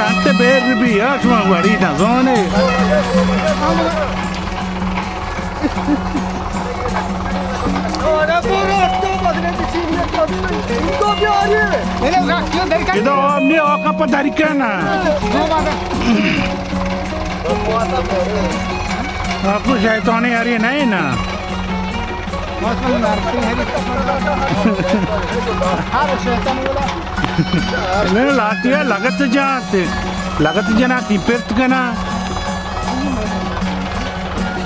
انت بیر بی، یا شما وڑی نزانے۔ ادا آب نی، آقا پہ دریکہ نا۔ آقا شیطانی ہری نہیں نا۔ نہ، لاتی ہے، لگت جانت، لگت جنا کی پرت کنا۔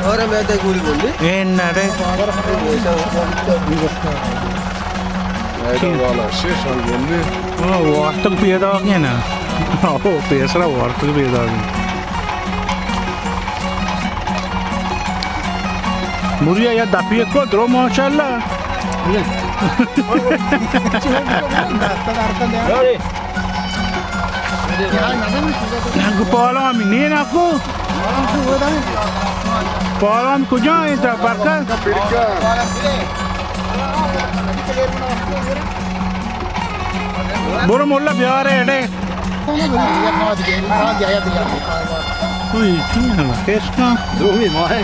اور میں تے گولی بولی۔ اے نڑے۔ ایڈا والا شیش ہم بولی۔ ہاں، وارتگ پیدا گئے نا۔ او، پیسرا وارتگ پیدا گئے۔ مریا یا دپی کو درو ماشاءاللہ۔ گو پالا ہمی نین اکو۔ پالا ہم کجا ہے تا برکت؟ برو مولا بیار اڑے۔ اوئی، چون ہم کیس کا؟ دومی ماہ ہے۔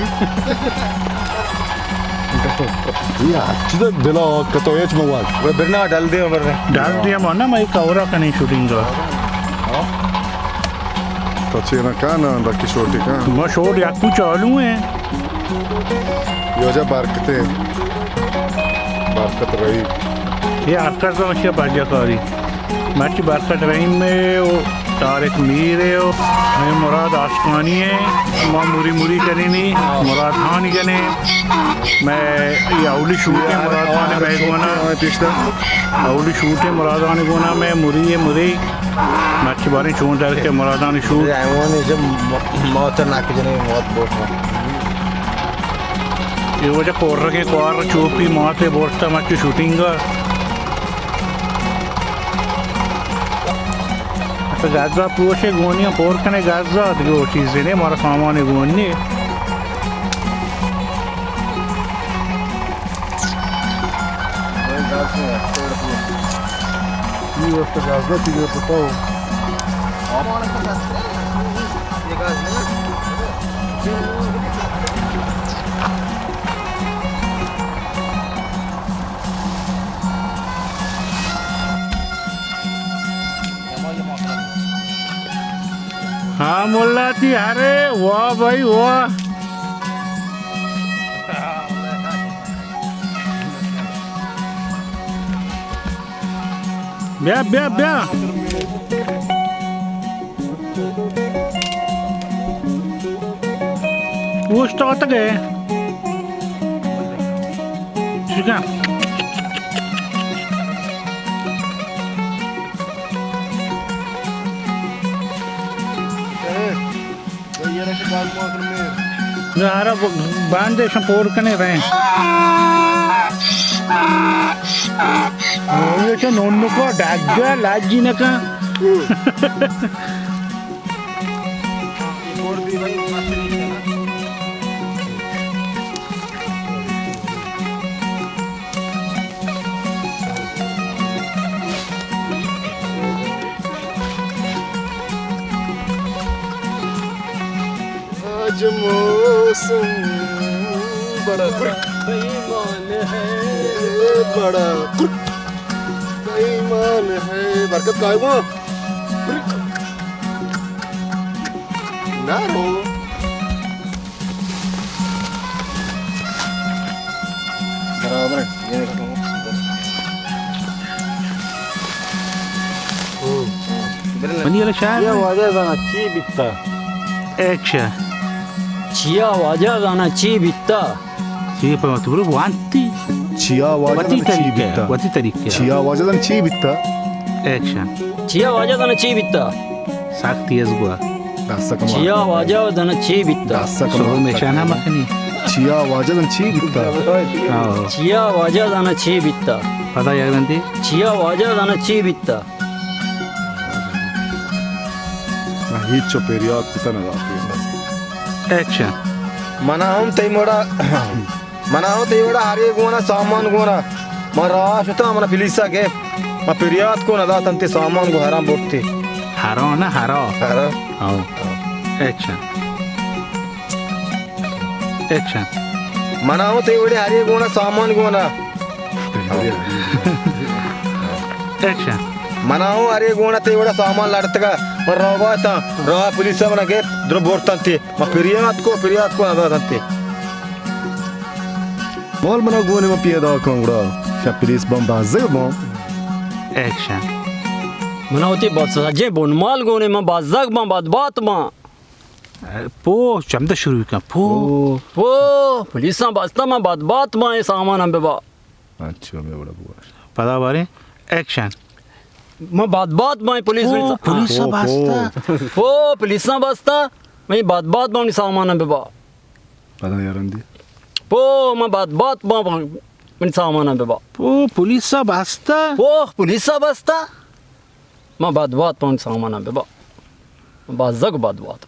یا، چیز دلا کتو ایچ مواد۔ برنا ڈل دے، برنا۔ ڈل دے، مانا میں کورا کنی شوٹنگ کا۔ تو چینا کانا، دکی شوٹی کان۔ ما شوٹ یکو چالو ہیں۔ یو جا برکتے۔ برکت رہی۔ یہ ہر کس ہم اشیا باجا کاری۔ مرچی برکت رحیم ء و طارق میر ء و ہمے مراد آشکانی ء، ما موری موری کنینی، مراد خان گنے۔ میں یہ اولی شوٹ ہے مراد خان میں گونا۔ اولی شوٹ ہے مراد خان گونا میں موری ہے موری۔ مرچی باریں چون در کے مرادانی شوٹ۔ ایوان جب موت ناک جنے موت بوٹ۔ یہ وجہ کور رکھیں کوار چوپی ماتے بوٹتا مرچی شوٹنگ۔ اچھا، گزا پروشے گونی ہم پور کنے گزا، دیگه وہ چیزے نے، مارا سامان گونی۔ یہ واسطہ گزا چیزے پتاو۔ ہاں ملا تی، ارے واہ بھائی واہ۔ بیا، بیا، بیا۔ اوشتاتگ ئے؟ چکا؟ نہ، ہرا ب-، باندے شاں پور کنے رہیں۔ یہ چا نون نکو ڈاگا لاجی نکا۔ آج موسم بڑا بے ایمان ہے، بڑا بے ایمان ہے۔ برکت کائے وہاں؟ نہ رو۔ برابر ہے، یہ دیکھو۔ منی والا شاعر چیا ہے۔ واجہ زانا چی بیتا؟ ایکشن۔ چیا واجہ زانا چی بیتا؟ چی پہ تو برو وانتی۔ چیا واجہ وتی زانا چی طریقہ، بیتا؟ وتی طریقہ۔ چیا واجہ زانا چی بیتا؟ ایکشن۔ چیا واجہ زانا چی بیتا؟ سخت تیز گوا۔ دست کم چیا آ۔ واجہ زانا چی بیتا؟ دست کم سرو آ۔ میشانہ مکنی۔ چیا واجہ زانا چی بیتا؟ ہاں۔ چیا واجہ زانا چی بیتا؟ پدا یک رندی۔ چیا واجہ زانا چی بیتا؟ من ہیچ چو پریات کتا نہ داتی۔ بس۔ ایکشن۔ منا ہم تئی موڑا، منا ہم تئی موڑا ہرے گونا سامان گونا۔ من راہ شتا، منا پولیسا گپت۔ من پریات کو نہ داتن، تئی سامان گو حرام برتی۔ ہرا نہ، ہرا۔ ہرا۔ او۔ ایکشن۔ ایکشن۔ منا ہوں تئی وڑے ہرے گونا سامان گونا۔ ایکشن۔ منا ہوں ہرے گونا تئی وڑا سامان لڑتگا۔ من روگا تاں، راہ پولیس منا گپت، درو برتن تی۔ من پریات کو، پریات کو، ندا تنتی۔ مال منا گونے من پیدا کن گڑا، شا پولیس بم بازگ بم۔ ایکشن۔ منا وتی بس سجیں بن مال گونے من بازگ بم، بدبات بم۔ پو، چمدہ شروع کن، پو۔ پو، پولیساں بستہ من بدبات بم، اے ساماناں ببا۔ انچو ہمے وڑا بگوش۔ پدا باریں، ایکشن۔ من بدبات بم، پولیس پو، پولیس۔ پولیساں پو، پو۔ بستہ۔ پو، پولیساں بستہ، من بدبات بم، ساماناں ببا۔ پدا یارندی۔ پو، من بدبات بم، من ساماناں ببا۔ پو، پولیساں بستہ۔ پو، پولیساں بستہ، من بدبات بم، ساماناں ببا۔ من بزگ بدبات۔